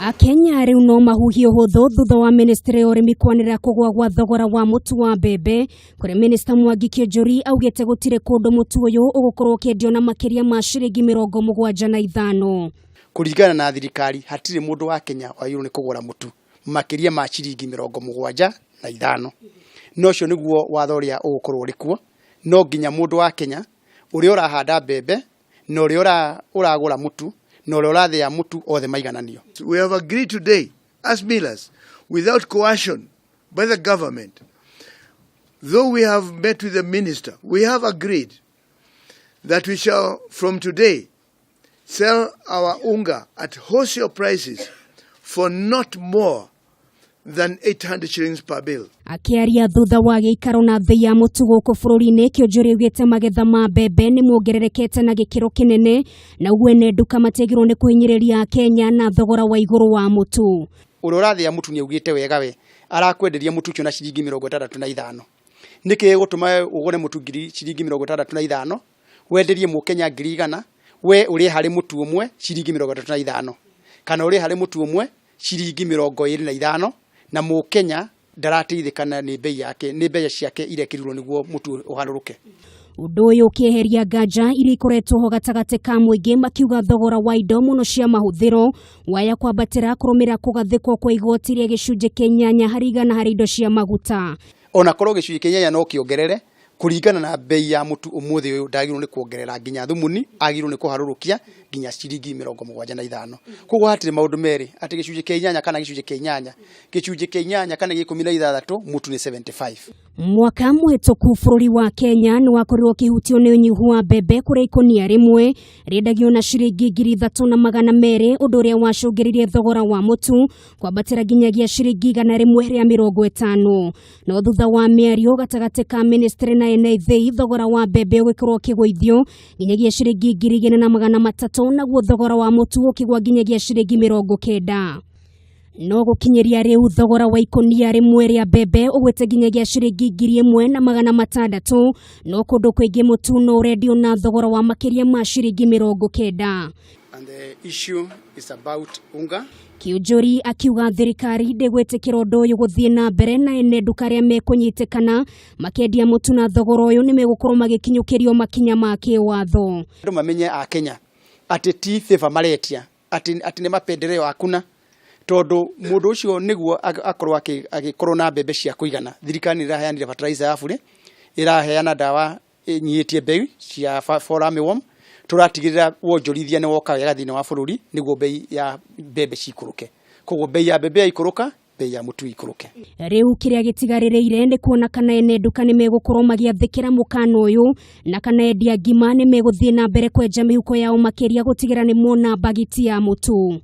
Akenya rĩu no mahuhie ũhũthũ thutha wa ministry ya ũrĩmi kwanĩrĩra kũgũa gwa thogora wa mũtu wa mbembe, kũrĩa minista Mwangi Kĩonjori augĩte gũtirĩ kũndũ mũtu ũyũ ũgũkorwo ũkĩendio na makĩria ma ciringi 75. Kũringana na thirikari, hatirĩ mũndũ wa Kenya wagĩrĩirwo nĩ kũgũra mũtu makĩria ma ciringi 75. Na ũcio nĩguo watho ũrĩa ũgũkorwo ũrĩ kuo. No nginya mũndũ wa Kenya ũrĩa ũrahanda mbembe na ũrĩa ũragũra mũtu na ũrĩa ũrathĩa mũtu othe maigananio. We have agreed today as millers without coercion by the government. Though we have met with the minister, we have agreed that we shall from today sell our unga at wholesale prices for not more than 800 shillings per bale. Akĩaria thutha wa gĩikaro na thĩ ya mũtu gũkũ bũrũri-inĩ, Kĩonjori augĩte magetha ma mbembe nĩ mongererekete na gĩkĩro kĩnene, na ũguo ene nduka matiagĩrĩirwo nĩ kũhinyĩrĩria Akenya na thogora wa igũrũ wa mũtu. Ũrĩa ũrathĩa mũtu nĩ augĩte wega we arakwenderia mũtu ũcio na ciringi 65. Nĩkĩ gĩgũtũma ũgũre mũtu ngiri ciringi 65, wenderie mũkenya 100,000, we ũrĩe harĩ mũtu ũmwe ciringi 35, kana ũrĩe harĩ mũtu ũmwe ciringi 25, na mũkenya ndarateithĩkana nĩ bei yake, nĩ mbeca ciake irekĩrirwo nĩguo mũtu ũharũrũke. Ũndũ ũyũ ũkĩeheria nganja iria ikoretwo ho gatagatĩ ka mũingĩ, makiuga thogora wa indo mũno cia mahũthĩro waya kwambatĩra kũrũmĩrĩra kũgathĩkwo kwa igoti rĩa gĩcunjĩ kĩa 8% harĩ indo cia maguta. Ona korwo gĩcunjĩ kĩa 8 no kĩongerere kũringana na bei ya mũtu ũmũthĩ ũyũ, ndagĩrĩirwo nĩ kuongerera nginya thumuni, agĩrĩirwo nĩ kũharũrũkia nginya ciringi 75. Koguo hatirĩ maũndũ merĩ atĩ gĩcunjĩ kĩa 8 kana gĩcunjĩ kĩa 8, gĩcunjĩ kĩa 8 kana gĩa 16, mũtu nĩ 75. Mwaka mũhĩtũku bũrũri wa Kenya nĩ wakorirwo ũkĩhutio nĩ ũnyihu wa mbembe, kũrĩa ikũnia rĩmwe rĩendagio na ciringi 3200, ũndũ ũrĩa wacũngĩrĩirie thogora wa mũtu kwambatĩra nginyagia ciringi 150. No thutha wa mĩario gatagatĩ ka ministry na ene ithĩi, thogora wa mbembe ũgĩkorwo ũkĩgũithio nginyagia ciringi 2300, naguo thogora wa mũtu ũkĩgwa nginyagia ciringi 90. No gũkinyĩria rĩu thogora wa ikũnia rĩmwe rĩa mbembe ũgwĩte nginyagia ciringi 1600, no kũndũ kũingĩ mũtu no ũrendio na thogora wa makĩria ma ciringi 90. And the issue is about unga. Kĩonjori akiuga thirikari ndĩgwĩtĩkĩra ũndũ ũyũ gũthiĩ na mbere, na ene nduka arĩa mekũnyitĩkana makĩendia mũtu na thogora ũyũ nĩ megũkorwo magĩkinyũkĩrio makinya ma kĩwatho. Andũ mamenye a Kenya atĩ ti favor maretia, atĩ nĩ mapendeleo hakuna, tondũ mũndũ ũcio nĩguo akorwo agĩkorwo na mbembe cia kũigana, thirikari nĩ ĩraheanire fertilizer ya bure, ĩraheana ndawa ĩnyihĩtie mbei cia fall armyworm, tũratigĩrĩra wonjorithia nĩ woka wega thĩinĩ wa bũrũri nĩguo bei ya mbembe cikũrũke. Koguo bei ya mbembe yaikũrũka, bei ya mũtu ikũrũke. Rĩu kĩrĩa gĩtigarĩrĩire nĩ kuona kana ene nduka nĩ megũkorwo magĩathĩkĩra mũkana ũyũ, na kana endia ngima nĩ megũthiĩ na mbere kwenja mĩhuko yao makĩria gũtigĩra nĩ mona mbagiti ya mũtu.